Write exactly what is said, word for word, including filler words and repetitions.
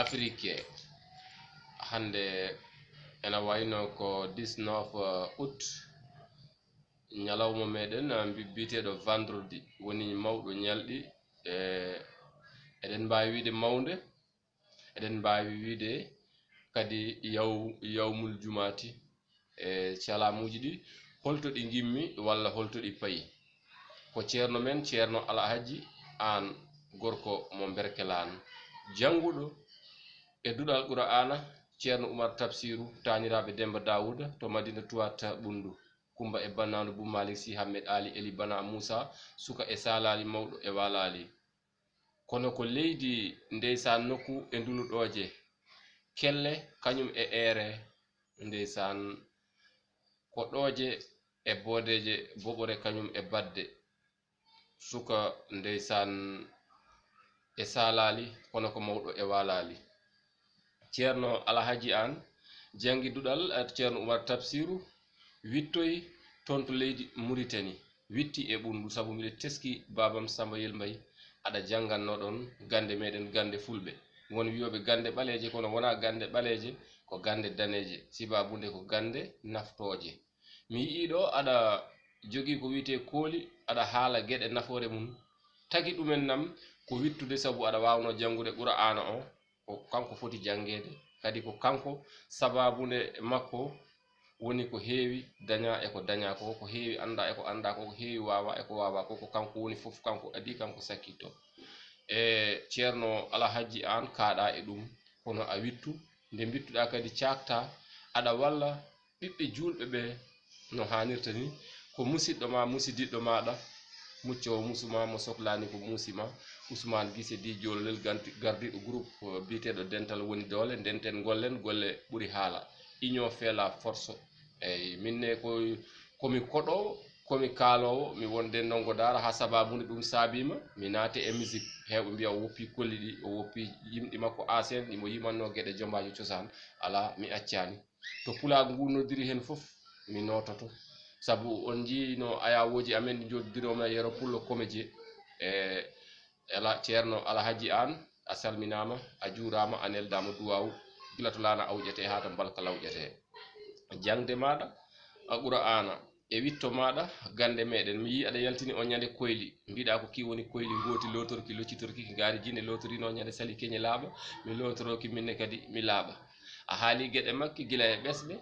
Afrique. Hannde ena wayno ko dix-neuf août, ñalawma meɗen, ah, mbi-, biyeteeɗo vendredi, woni mawɗo ñalɗi. E, eɗen mbaawi wiyde mawnde, eɗen mbaawi wiyde kadi yaw-, yawmul jumaati. E calaamuuji ɗi, holto ɗi ngimmi walla holto ɗi payi? Ko ceerno men, Ceerno Alhaji Aan, gorko mo Berkelaan, jannguɗo e duɗal Qur'aana, Ceerno Umar Tafsiiru, taaniraaɓe Demmba Daawuda to Madina Tuwaat Ɓunndu, Kummba e Bannaandu Buu Maalik Sih Ahmed Aali Eli Bana Muusa, suka e saalaali, mawɗo e waalaali. Kono ko leydi, ndeysaan, nokku e nduluɗooje, kelle kañum e eere, ndeysaan, ko ɗooje e boodeeje, boɓore kañum e baɗde, suka, ndeysaan, e saalaali, kono ko mawɗo e waalaali. Ceerno Alhaji Aan janngi duɗal, eh, Ceerno Umar Tafsiiru, wittoyi toon to leydi Muritani, witti e Ɓunndu, sabu mbiɗa teski baabam Samba Yel Mbaye, aɗa janngannoo ɗoon gannde meɗen, gannde fulɓe. Won wiyooɓe gannde ɓaleeje, kono wonaa gannde ɓaleeje, ko gannde daneeje, sibaabu nde ko gannde naftooje. Mi yi'ii ɗo aɗa jogii ko wiyetee kooli, aɗa haala geɗe nafoore mum. Tagi ɗumen nam ko wittude, sabu aɗa waawnoo janngude Qur'aana o, ko kanko foti janngeede, kadi ko kanko, sabaabu nde makko woni ko heewi dañaa e ko dañaa ko, ko heewi anndaa e ko anndaa ko, ko heewi waawaa e ko waawaa ko, ko kanko woni fof, kanko adii, kanko sakkitto. E Ceerno Alhaji Aan kaaɗaa e ɗum, kono a wittu, nde mbittuɗaa kadi caaktaa, aɗa walla ɓiɓɓe juulɓe ɓe no haanirta ni. Ko musiɗɗo ma, musidiɗɗo maaɗa, muccoowo musu ma, mo soklaani ko muusi ma, Ousmane Guissé di Joolel, ganti-, gardiiɗo groupe, eh, biyeteeɗo Dental Woni Doole, ndenten ngollen, golle ɓuri haala. Union fait la force. Eyi, min ne ko, ko mi koɗoowo, ko mi kaaloowo, mi wonde ndongo daara, haa sabaabu nde ɗum saabiima, mi naate e musique. Heewɓe mbiya o woppi kolli ɗi, o woppi yimɗi makko asen, ɗi mo yimannoo geɗe jombaajo cosaan. Alaa, mi accaani. To pulaagu ngu noddiri heen fof, mi noototo. Sabu on njii no ayawooji amen ɗi njooɗodiri, o men Yero Pullo Comédien. E, ela, Ceerno Alhaji Aan, a salminaama, a juuraama, a neldaama duwaawu, gila to laana awƴetee haa to mbalka lawƴetee. Jaŋde maaɗa, a Qur'aana, e witto maaɗa, gannde meɗen. Mi yii aɗa yaltini on ñande koyli. Mbiɗa ko ki woni koyli ngooti lootorki, loccitorki, ki ngaari jinne lootorino ñande sali keñe laaɓa. Mi lootorooki minne kadi mi laaɓa. A haali geɗe makki gila e ɓesɓe,